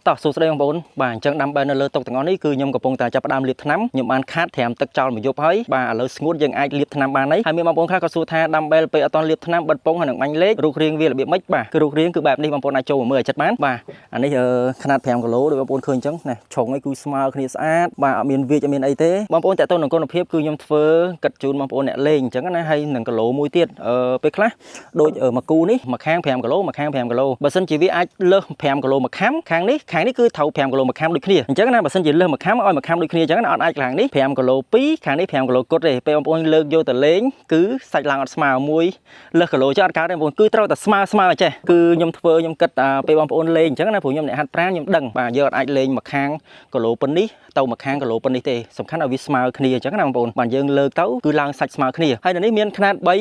តោះសួស្តីបងប្អូនបាទអញ្ចឹងដាំបែលនៅលើតុទាំងអស់នេះគឺខ្ញុំកំពុងតែចាប់ផ្ដើមលាបថ្នាំខ្ញុំបានខាត់ត្រាំទឹកចោលមួយយប់ហើយបាទឥឡូវស្ងួតយើងអាចលាបថ្នាំបានហើយហើយមានបងប្អូនខ្លះក៏សួរថាដាំបែលពេលអត់ទាន់លាបថ្នាំបិទពងហើយនឹងបាញ់លេខរូបរាងវារបៀបម៉េចបាទគឺរូបរាងគឺបែបនេះបងប្អូនអាចចូលមកមើលឲ្យចិត្តបានបាទអានេះខ្នាត5គីឡូដូចបងប្អូនឃើញអញ្ចឹងណាឆុងឯងគឺស្មើគ្នាស្អាតបាទអត់មានវាចអត់មានអីទេបងប្អូនតាក់ទងនឹងគុណភាពគឺខ្ញុំធ្វើគិតជូនបងប្អូនអ្នកលេងអញ្ចឹងណាហើយនឹងគីឡូមួយទៀតពេលខ្លះដូចមួយគូនេះមួយខាង5គីឡូមួយខាង5គីឡូបើសិនជាវាអាចលើស5គីឡូមួយខាំខាងនេះខាងនេះគឺត្រូវ5គីឡូមួយខាំដូចគ្នាអញ្ចឹងណាបើសិនជាលើសមួយខាំឲ្យមួយខាំដូចគ្នាអញ្ចឹងណាអត់អាចខាងនេះ5គីឡូ2ខាងនេះ5គីឡូគត់ទេពេលបងប្អូនលើកយកទៅលេងគឺសាច់ឡើងអត់ស្មើមួយលើសគីឡូចឹងអត់កើតទេបងប្អូនគឺត្រូវតែស្មើស្មើចេះគឺខ្ញុំធ្វើខ្ញុំគិតពេលបងប្អូនលេងអញ្ចឹងណាព្រោះខ្ញុំអ្នកហាត់ប្រាណខ្ញុំដឹងបាទយើងអត់អាចលេងមួយខាងគីឡូប៉ុណ្នេះទៅមួយខាងគីឡូប៉ុណ្នេះទេសំខាន់ឲ្យវាស្មើគ្នាអញ្ចឹងណាបងប្អូនបាទយើងលើកទៅគឺឡើងសាច់ស្មើគ្នាហើយនៅនេះមានខ្នាត3 4 5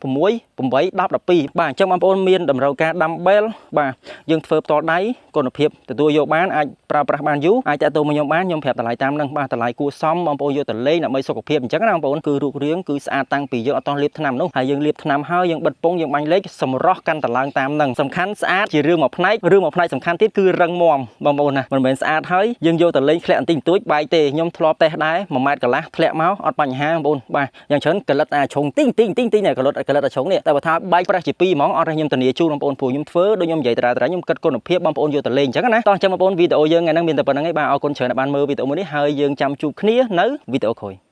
6 8 10 12បាទអញ្ចឹងបងប្អូនមានតម្រូវការដាំបែលបាទយើងធ្វើផ្ទាល់ដៃគុណភាពទទួលយកបានអាចប្រើប្រាស់បានយូរអាចតាក់ទងមកខ្ញុំបានខ្ញុំប្រាប់តម្លៃតាមនឹងបាទតម្លៃគួរសមបងប្អូនយកទៅលេងដើម្បីសុខភាពអញ្ចឹងណាបងប្អូនគឺរូបរាងគឺស្អាតតាំងពីយើងអត់ទាន់លាបថ្នាំនោះហើយយើងលាបថ្នាំហើយយើងបិទពងយើងបាញ់លេខសម្រស់កាន់តឡើងតាមនឹងសំខាន់ស្អាតជារឿងមួយផ្នែករឿងមួយផ្នែកសំខាន់ទៀតគឺរឹងមាំបងប្អូនណាមិនមែនស្អាតហើយយើងយកទៅលេងធ្លាក់បន្តិចបន្តួចបែកទេខ្ញុំធ្លាប់តេស្តដែរ1ម៉ែត្រកន្លះធ្លាក់មកអត់បញ្ហាបងប្អូនបាទយ៉ាងច្រើនកលិតអាឆុងទីងទីងទីងទីងកលិតកលិតអាឆុងនេះតែបើថាបែកប្រេះជា2ហ្មងអត់ទេខ្ញុំធានាជូនបងប្អូនព្រោះខ្ញុំធ្វើដូចខ្ញុំនិយាយតារាតារាខ្ញុំគិតគុណភាពបងប្អូនយកទៅលេងអញ្ចឹងណាតោះអញ្ចឹងបងប្អូនវីដេអូយើងថ្ងៃហ្នឹងមានតែប៉ុណ្្នឹងឯងបាទអរគុណច្រើនដែលបានមើលវីដេអូមួយនេះហើយយើងចាំជួបគ្នានៅវីដេអូក្រោយ។